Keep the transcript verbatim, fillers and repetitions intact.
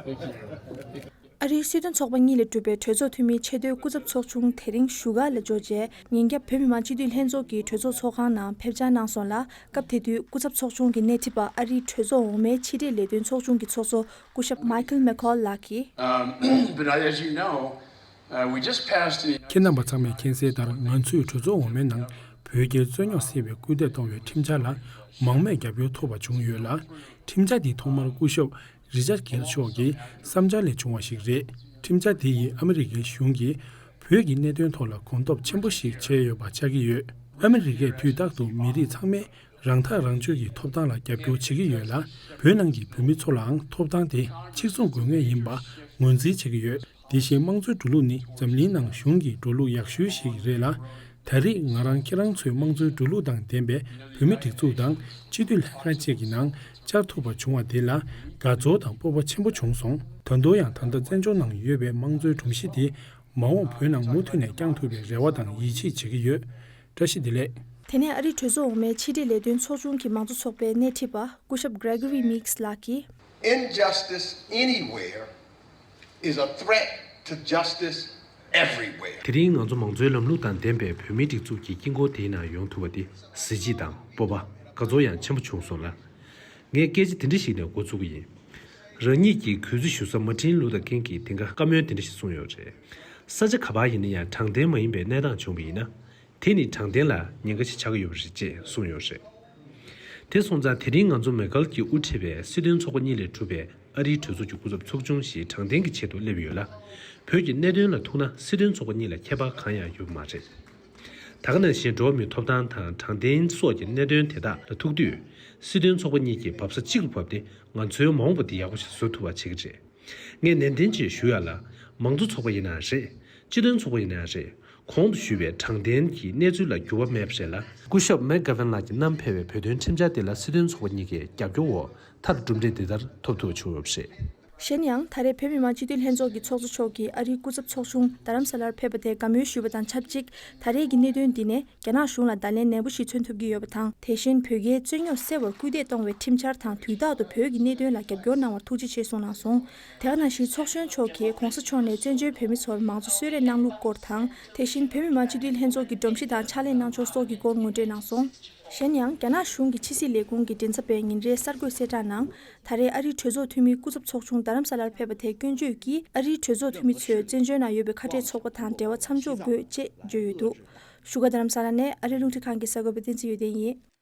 ཨ་རིའི་སྲིད་དོན་ཚོགས་པ་གཉིས་ལས་གྲུབ་པའི་གྲོས་ཚོགས་འཐུས་མིའི་ཆེས་མཐོའི་སྐུ་ཚབ་ཚོགས་ཆུང་དེ་རིང་བཞུགས་སྒར་ལ་འབྱོར་རྗེས། ཉིན་རྒྱབ་བོད་མི་མང་སྤྱི་འཐུས་ལྷན་ཚོགས་ཀྱི་གྲོས་ཚོགས་ཚོགས་ཁང་ནང་ཕེབས་བཅར་གནང་སོང་ལ། སྐབས་དེ་དུས་སྐུ་ཚབ་ཚོགས་ཆུང་གི་སྣེ་ཁྲིད་པ་ཨ་རིའི་གྲོས་ཚོགས་འོག་མའི་ཕྱི་འབྲེལ་ལས་དོན་ཚོགས་ཆུང་གི་ཚོགས་གཙོ་སྐུ་ཞབས་Michael McCaul ལགས་ཀྱིས། Um, but as you know, uh, we just passed an ཁྱེད་རྣམ་པ་ཚང་མས་མཁྱེན་གསལ་ལྟར། ང་ཚོས་གྲོས་ཚོགས་འོག་མའི་ནང་བོད་རྒྱའི་རྩོད་རྙོག་སེལ་བའི་སྐུལ་འདེད་གཏོང་བའི་ཁྲིམས་འཆར་ལ་མང་མོས་རྒྱབ་སྐྱོར་ཐོབ་པ་བྱུང་ཡོད་ལ། ཁྲིམས་འཆར་འདི་ཐོག་མར་སྐུ་ཞབས་རི་ཅར་གྷིལ་མཆོག་གི་བསམ་འཆར་ལས་བྱུང་བ་ཞིག་རེད། ཁྲིམས་འཆར་འདི་ཡིས་ཨ་མི་རི་ཀའི་གཞུང་གིས་བོད་ཀྱི་གནད་དོན་ཐོག་ལ་གོམ་སྟབས་ཆེན་པོ་ཞིག་བྱས་ཡོད་པ་ཆགས་ཀྱི་ཡོད། ཨ་མི་རི་ཀས་དུས་རྟག་ཏུ་མི་རིགས་ཚང་མས་རང་ཐག་རང་གཅོད་ཀྱི་ཐོབ་ཐང་ལ་རྒྱབ་སྐྱོར་བྱེད་ཀྱི་ཡོད་ལ། བོད་ནང་གི་བོད་མི་ཚོ་ལའང་ཐོབ་ཐང་དེ་གཅིག་མཚུངས་དགོས་ངེས་ཡིན་པ་ངོས་འཛིན་བྱེད་ཀྱི་ཡོད། དེ་བཞིན་དམངས་གཙོའི་འགྲོ་ལུགས་ནི་འཛམ་གླིང་ནང་གཞུང་གི་འགྲོ་ལུགས་ཡག་ཤོས་ཤིག་རེད་ལ། ད་རེས་ང་རང་ཁྱེད་རང་ཚོའི་དམངས་གཙོའི་འགྲོ་ལུགས་དང་ལྡན་པའི་བོད་མི་སྒྲིག་འཛུགས་དང་སྤྱི་འཐུས་ལྷན་ཁང་བཅས་ཀྱི་ནང་བཅར་ཐུབ་པ་བྱུང་བ་དེ་ལ་དགའ་ཚོར་དང་སྤོབས་པ་ཆེན་པོ་བྱུང་སོང་། ད་དུང་ཡང་ད་ལྟ་བཙན་བྱོལ་ནང་ཡོད་པའི་དམངས་གཙོའི་སྒྲོམ་གཞི་དེ་མ་འོངས་བོད་ནང་མུ་མཐུད་ནས་བསྐྱངས་ཐུབ་པའི་རེ་བ་དང་ཡིད་ཆེས་བྱེད་ཀྱི་ཡོད། བཀྲ་ཤིས་བདེ་ལེགས། དེ་ནས་ཨ་རིའི་གྲོས་ཚོགས་འོག་མའི་ཕྱི་འབྲེལ་ལས་དོན་ཚོགས་ཆུང་གི་མང་གཙོ་ཚོགས་པའི་སྣེ་ཁྲིད་པ་སྐུ་ཞབས་Gregory Meeks ལགས་ཀྱིས། Injustice anywhere is a threat to justice everywhere. དེ་རིང་ང་ཚོ་མང་གཙོའི་ལམ་ལུགས་དང་ལྡན་པའི་བོད་མིའི་སྒྲིག་འཛུགས་ཀྱི་དཀྱིལ་འཁོར་དེའི་ནང་ཡོང་ཐུབ་པ་དེ་གཟི་བརྗིད་དང་སྤོབས་པ། དགའ་ཚོར་ཡང་ཆེན་པོ་བྱུང་སོང་ལ། ངས་སྐད་ཆ་དེ་འདྲ་ཞིག་ནས་འགོ་ཚུགས་ཀྱི་ཡིན། རང་ཉིད་ཀྱི་གུས་བརྩི་ཞུ་ས་མར་ཊིན་ལུ་ཐར་ཀིང་གིས་དེང་སྐབས་བཀའ་མོལ་དེ་འདྲ་ཞིག་གསུངས་ཡོད་རེད། ས་ཆ་ག་པར་ཡིན་ན་ཡང་དྲང་བདེན་མ་ཡིན་པའི་གནས་སྟངས་བྱུང་བ་ཡིན་ན། དེ་ནི་དྲང་བདེན་ལ་ཉེན་ཁ་ཞིག་ཆགས་ཀྱི་ཡོད་པ་རེད་ཅེས་གསུངས་ཡོད་རེད། དེ་སོང་ཙང་དེ་རིང་ང་ཚོ་མེ་ཀལ་གྱིས་དབུ་ཁྲིད་པའི་སྲིད་དོན་ཚོགས་པ་གཉིས་ལས་གྲུབ་པའི་ཨ་རིའི་གྲོས་ཚོགས་ཀྱི་སྐུ་ཚབ་ཚོགས་ཆུང་ཞིག་དྲང་བདེན་གྱི་ཆེད་དུ་སླེབས་ཡོད་ལ། བོད་ཀྱི་གནད་དོན་ལ་ཐུག་ན་སྲིད་དོན་ཚོགས་པ་གཉིས་ལ་ཁྱད་པར་གང་ཡང་ཡོད་པ་མ་རེད། ད་ག་ནང་བཞིན་འགྲོ་བ་མིའི་ཐོབ་ཐང་དང་དྲང་བདེན་སོགས་ཀྱི་གནད་དོན་དེ་དག་ལ་ཐུག་དུས། སྲིད་དོན་ཚོགས་པ་གཉིས་ཀྱིས་འབབ་ས་གཅིག་ཏུ་བབས་ཏེ་ང་ཚོའི་མ་འོངས་པ་འདི་ཡག་པོ་ཞིག་བཟོ་ཐུབ་པ་བྱེད་ཀྱི་རེད། ངས་ནན་ཏན་གྱིས་ཞུ་ཡ་ལ། མང་གཙོ་ཚོགས་པ་ཡིན་ན་རེད། སྤྱི་མཐུན་ཚོགས་པ་ཡིན་ན་རེད། གོང་དུ་ཞུས་པའི་དྲང་བདེན་གྱི་གནས་ཚུལ་ལ་འགྱུར་བ་མེད་པ་རེད་ལ། སྐུ་ཞབས་མེག་གྷ་ཝན་ལགས་ཀྱིས་བསྣམས་ཕེབས་པའི་བོད་དོན་ཁྲིམས་འཆར་དེ་ལ་སྲིད་དོན་ཚོགས་པ་གཉིས་ཀྱི་རྒྱབ་སྐྱོར་འོག་མཐར་གྲུབ་འབྲས་འདི་ལྟར་ཐོབ་ཐུབ་པ་བྱུང་ཡོད་པ་རེད། གཞན་ཡང་ད་རེས་བོད་མི་མང་སྤྱི་འཐུས་ལྷན་ཚོགས་ཀྱི་ཚོགས་གཙོ་མཆོག་གིས་ཨ་རིའི་སྐུ་ཚབ་ཚོགས་ཆུང་རྡ་རམ་ས་ལར་ཕེབས་པ་དེ་དགའ་མོས་ཞུས་པ་དང་ཆབས་ཅིག་ད་རེས་ཀྱི་གནད་དོན་འདི་ནས་རྒྱ་ནག་གཞུང་ལ་བརྡ་ལན་ནན་པོ་ཞིག་མཚོན་ཐུབ་ཀྱི་ཡོད་པ་དང་། དེ་བཞིན་བོད་རྒྱའི་རྩོད་རྙོག་སེལ་བར་སྐུལ་འདེད་གཏོང་བའི་ཁྲིམས་འཆར་དང་དུས་རྟག་ཏུ་བོད་ཀྱི་གནད་དོན་ལ་རྒྱབ་སྐྱོར་གནང་བར་ཐུགས་རྗེ་ཆེ་གསུངས་གནང་སོང་། དེ་ག་ནང་བཞིན་ཚོགས་གཞོན་མཆོག་གིས་གོང་ས་མཆོག་ནས་བཙན་བྱོལ་བོད་མི་ཚོར་མང་གཙོ་གསོལ་རས་གནང་ལུགས་སྐོར་དང་། དེ་བཞིན་བོད་མི་མང་སྤྱི་འཐུས་ལྷན་ཚོགས་ཀྱི་སྒྲོམ་གཞི་དང་ཕྱག་ལས་གནང་ཕྱོགས་སོགས་ཀྱི་སྐོར་ངོ་སྤྲོད་གནང་སོང་། གཞན་ཡང་རྒྱ་ནག་གཞུང་གི་ཕྱི་སྲིད་ལས་ཁུངས་ཀྱི་མགྲིན་ཚབ་པས་ཉིན་རེའི་གསར་འགོད་གསལ་བསྒྲགས་ནང་། ད་རེས་ཨ་རིའི་གྲོས་ཚོགས་འཐུས་མིའི་སྐུ་ཚབ་ཚོགས་ཆུང་རྡ་རམ་ས་ལར་ཕེབས་པ་དེ་སྐྱོན་བརྗོད་ཀྱིས་ཨ་རིའི་གྲོས་ཚོགས་འཐུས་མི་ཚོས་བཙན་བྱོལ་ནང་ཡོད་པའི་ཁ་བྲལ་ཚོགས་པ་དང་འབྲེལ་བ་མཚམས་འཇོག་དགོས་ཅེས་བརྗོད་ཡོད་འདུག་བཞུགས་སྒར་རྡ་རམ་ས་ལ་ནས་ཨ་རིའི་རླུང་འཕྲིན་ཁང་གི་གསར་འགོད་པ་བསྟན་འཛིན་ཡོན་ཏན་ཡིན།